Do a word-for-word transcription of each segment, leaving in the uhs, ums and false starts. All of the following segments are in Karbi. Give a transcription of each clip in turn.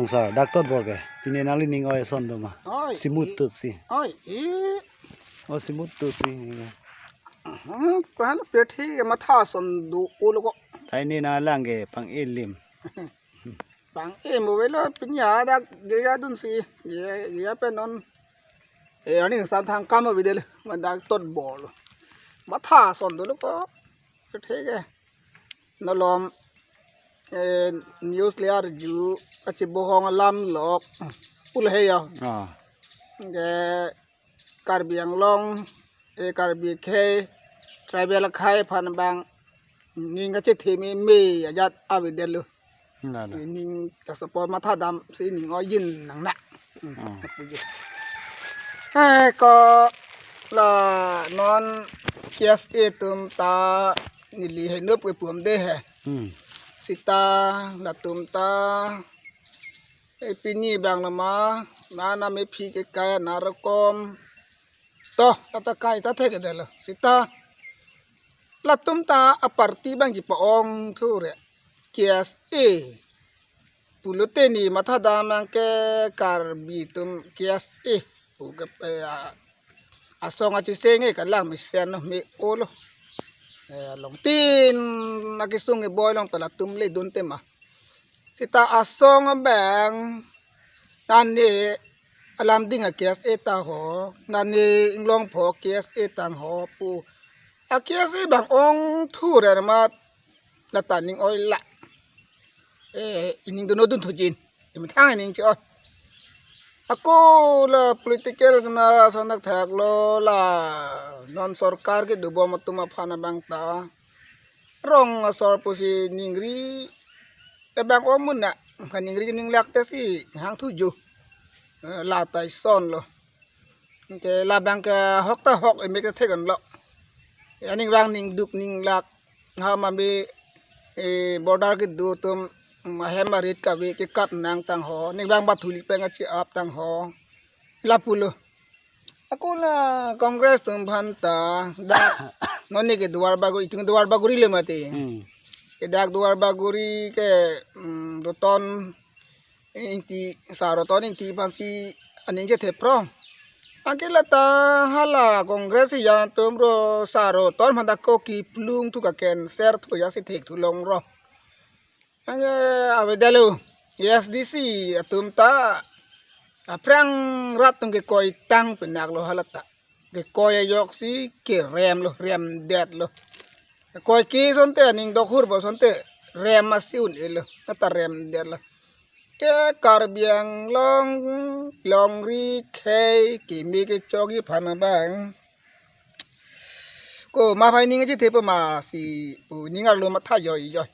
Sir, dak Totbor ke, pini nangli ning oi ason do ma? Oi, simut i- tut si. Oi, i. Oh, simut tut si. Hmm, kan pethi matha ason do ulo ko. Thaini nanglang ke pang-e lim. Pang-e mo velo pini adak gaya dunsi. Gaya, gaya pen non. Eh, ani san thang kam avedetlo. Madak Totbor lo. Matha ason dolo ko. Pethi ke. Nalom, eh, news le arju kachibohong alam lok pulo he ya. Ah. Ke Karbi Anglong, eh, Karbi akhei, tribal akhei aphan abang ning kachetheme me ajat avedetlo. Lalo. Ning kasopo matha damsi ning oi jin nang na. Hmm. Ah. Puji. Eh, ko la non K S A atum ta neli henop ke pum de he. Hmm. Sita latum ta, eh, pini abang nama, mana mephi kekai na rokom. To, kata kai ta thekdetlo. Sita latum ta aparty abang ji pa-ong thu re. K S A. Pulote ne matha dam abang ke Karbi atum K S A pu ke, eh, a-, asong acheseng ke kalang mesen no me-olo. Eh, along tin akesung keboi along ta latum le dun tema. Sita asong abang, nane alam ding a K S A ta ho, nane inglong pho K S A tang ho pu. A K S A abang ong thu re amat lata ning oi la. Eh, ining dun dun thujin. Imethang ining chi oi. Ako la political kena sonak thak lo la non sorkar kedobom atum aphan abang ta. Rong asor pusi ningri abang om mun na. Kan ningri ninglak te si hang thuju. Eh, la ta ison lo. Ke labang ke hok ta hok, emek ta thek-an lo. Ya ning vang ning duk ning lak. Ha mami, eh, border kedo atum, mm, ahem arit kave kekat nang tang ho. Ning vang bathuli peng achi ap tang ho. Lapulo. Ako la Congress atum aphan ta dak non ne ke Duar Bagori, itum Duar Bagori le mati. Hmm. Ke dak Duar Bagori ke, mm, Roton Ingti, Sir Roton Ingti aphansi aning chethe prong. Anke lata hala Congress ya atum ro Sir Roton aphan ta ko kiplung thu ka cancer thu ya si thek thu long ro. Anke avedetlo A S D C atum ta aphrang rat atum kekoi tang penak lo halata. Kekoi ajoksi kerem lo, remdet lo. Kekoi ke asonte, aning dokhur bo asonte, rem asi un-e lo, nata remdet lo. Ke Karbi Anglong, longri khei, keme kechok aphan abang. Ko ma phai ning aji thepo ma si pu ning arlo matha joi joi.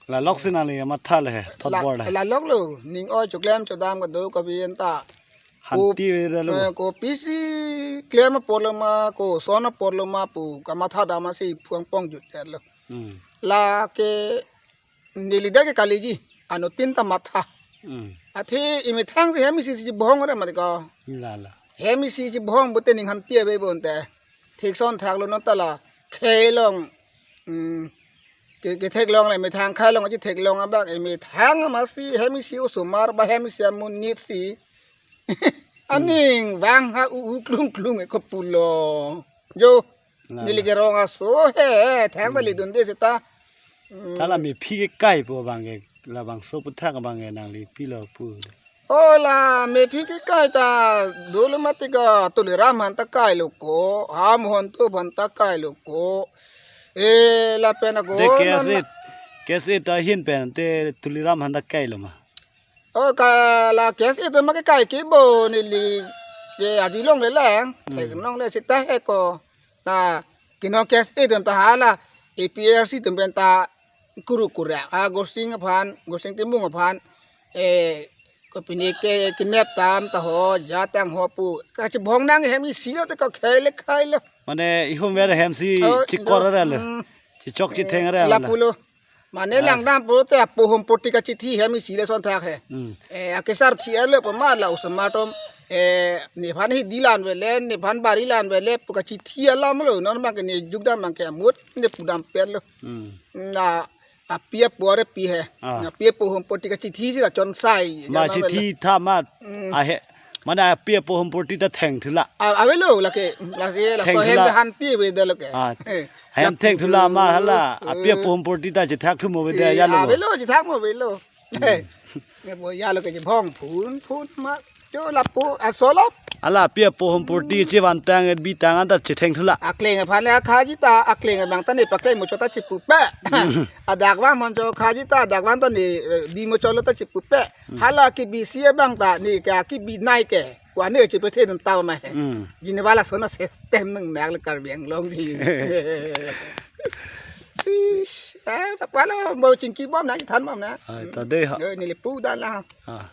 La lok si nangli matha le he, thot la, bor le he. La lok lo, ning oi choklem chodam kado kabi anta. Ko, hanti ve lo. Eh, kopisi klem apor lo ma, koson apor lo ma pu kamatha dam asi phuang pong jut lo. Hmm. La ke neli dak ke kaliji, anuttin ta matha. Hmm. Athe imethang si hem isi si bohong re mati ko. La la. Hem isi si bohong pute ning hanti ave pute. Thik ason thak lo non ta la. Khei along. Hmm. Ke, ketheklong le methang khei along aji theklong abang, eh, methang ama si hem isi osomar ba hem isi amonit si. Hmm. Aning vang ha u, u klung klung e kopulo. Jo. La, neli la. Kerong aso he, thang ta, hmm, lidunde seta. Hmm. Ta la mephi kekai pu abang ke, labangso aputhak abang ke nangli pilo pu. O la mephi kekai ta dolo mati ko Tuliram aphan ta kai lo ko, ha Mohanto aphan ta kai lo ko. E lapen ako de K S A, non K S A ta ahin pen te Tuliram aphan ta kai lo ma? O ka la K S A atum ma kekai ke bo neli ke adi longle lang. Hmm. Theklongle seta he ko. Ta keno K S A atum ta hala A P H L C atum pen ta kuru kura. A Gorsing aphan, Gorsing Timung aphan. Eh, kopine ke kinep tam ta ho, ja tang ho pu. Kachibohong nang hem isi lo te ko khei le khai lo. Mane ihum ver hem si, o, chikor lo, re lo. Hmm. Chichok chitheng re lo. Lapulo. Mane, ah, langdam pulote apo hum poti kachithi hem isi le ason thak he. Hmm. Eh, akesar thi alo pama la osomar atum, eh, nephan hi dilan vele, nephan bari lan vele pu kachithi alam lo, non abang ke ne jukdam abang ke amut ne pudam pen lo. Hmm. Na Api apo are pi he. Ah. Api apo humporti kachithi si la chonsai. Ma chithi tha ma. Hmm. Ahe. Mane api apo humporti ta thengthu la. A, avelo lake, lake la thengthu sohem la. Hanti ave de lake. Ah. Eh. Hem thengthu la ma hala. Api apo humporti ta chithakthu mo ave de, eh, ya lo. Avelo chithak mo avelo. Hmm. Ne bo ya lo ke bhong phun phun ma. Cho lapu asolop. Ala api apo humporti chevantang et bitang anta chithengthu la. Akleng aphan le akhaji ta, akleng abang ta ne pakleng muchot ta chipupe. Hmm. Adak vang moncho khaji ta, adak vang ta ne, eh, bi muchot lo ta chipupe. Hmm. Hala kebisi abang ta ne ke kebinei ke. Ko-an ne chipethe nang tau ma he. Hmm. Jine wala sona system nang nak le Karbi Anglong di. Ish, eh, ta palo bo chingki bom na, than bom na. Ai, ta de ha. Eh, neli pu dan la. Ah.